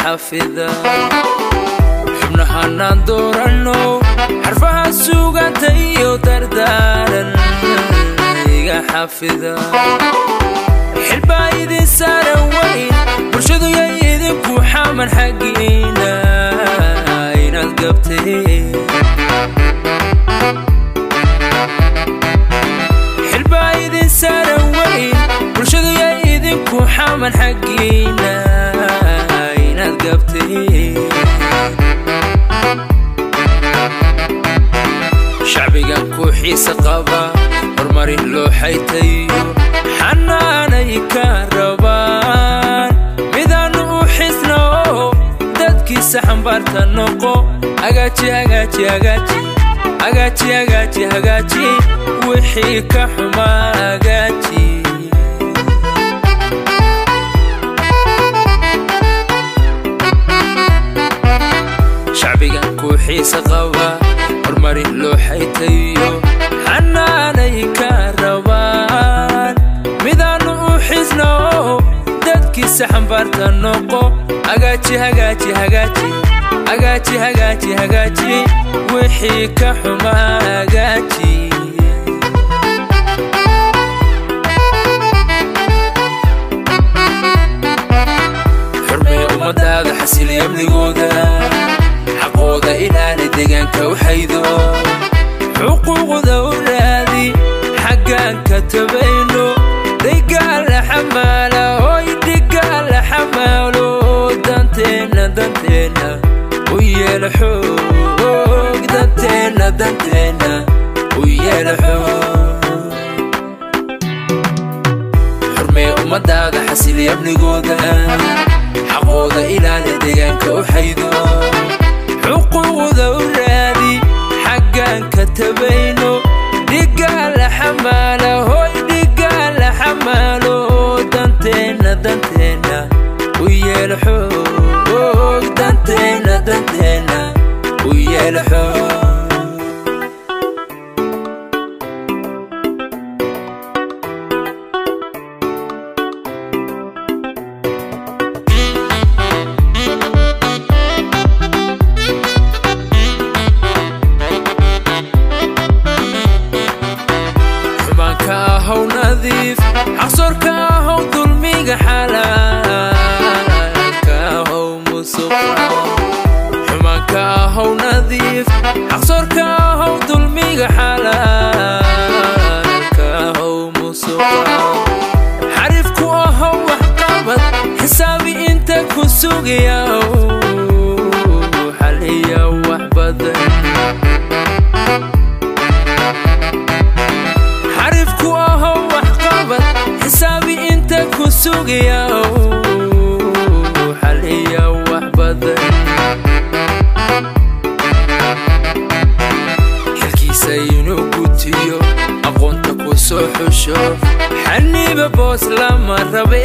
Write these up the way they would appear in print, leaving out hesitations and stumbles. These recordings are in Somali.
Xafida xubnahanaan dooranno, xarfaha suuganta iyo dardaaran iga xafida. Xilbaa idin saaran weyn, bulshadu yay idinku xaman xaggiina inaad gabteen. Xilbaa idin saaran weyn, bulshadu yay idinku xaman xaggiina inaad gabteen. Shacbigan ku xiisa qaba, horumarin loo xaytayo, xanaanay ka rabaan. Midaannu u xisna oo dadkiisa xambaarta noqo. Hagaaji, hagaaji, hagaaji, hagaaji, hagaaji, hagaaji wixii ka xumaa, hagaaji. Shacbigan ku xiisa qaba, horumarin loo xaytayo, xanaanay ka rabaan. Midaannu u xisna oo dadkiisa xambaarta noqo. Hagaaji, hagaaji, hagaaji, hagaaji, hagaaji, hagaaji wixii ka xumaa, hagaaji. Xurmee ummadaada, xasili amnigooda, xaqooda ilaali, deegaanka u xaydo, xuquuqda u raadi. Xaggaan ka tabayno dhigaala xamaala, hoy dhigaala xamaalo. Danteenna, danteenna u yeela xoog, danteenna, danteenna u yeela xoog. Xurmee ummadaada, xasili amnigooda, xaqooda ilaali, deegaanka u xaydo, xuquuqda u raadi. Xaggaan ka tabayno dhigaala xamaala, hoy dhigaala xamaalo. Danteenna, danteenna u yeela xoog, danteenna, danteenna u yeela xoog. Xumaanka ahow nadiif, xaqsoorka ahow, dulmiga xalaalka ahow, musuqa. Xumaanka ahow nadiif, xaqsoorka ahow, dulmiga xalaalka ahow, musuqa. Xariifku ahow waxqabad, xisaabi inta ku sugaya, xaliya wax badan. Xariifku ahow waxqabad, xisaabi inta ku sugaya, xaliya wax badan. Xilkiisa inuu gutiyo, aqoonta ku soo xusho, xaniiba boos lama rabe.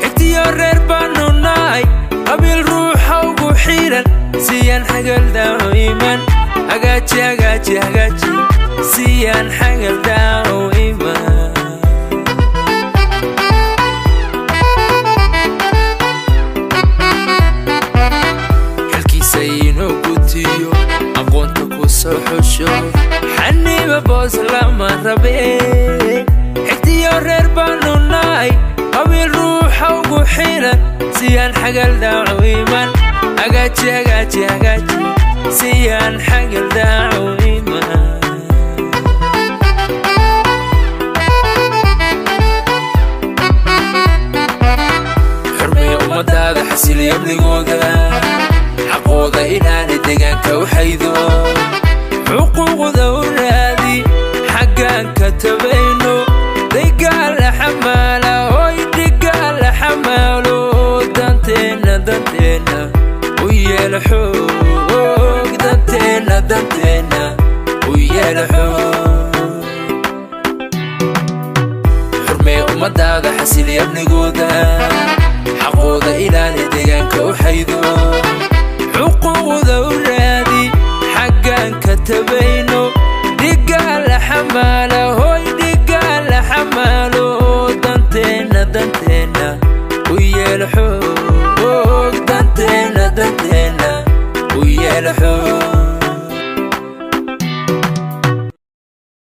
Xigtiyo reer baanu nahay, qabiil ruuxa ugu xiran siyaan xagal daa'iman. Hagaaji, hagaaji, hagaaji, siyaan xagal daa'iman. Xilkiisa inuu gutiyo, aqoonta ku soo xusho, xaniiba boos lama rabe. Xigtiyo reer baanu nahay, qabiil ruuxa ugu xiran siyaan xagal daaciman. Hagaaji, hagaaji, hagaaji, siyaan xagal daaciman. Xurmee ummadaada, xasili amnigooda, xaqooda ilaali, deegaanka u xaydo, xuquuqda u raadi. Xaggaan ka tabayno dhigaala xamaala, hoy dhigaala xamaalo. Danteenna, danteenna u yeela xoog, danteenna, danteenna u yeela xoog. Xurmee ummadaada, xasili amnigooda, xaqooda ilaali, deegaanka u xaydo, xuquuqda u raadi. Xaggaan ka tabayno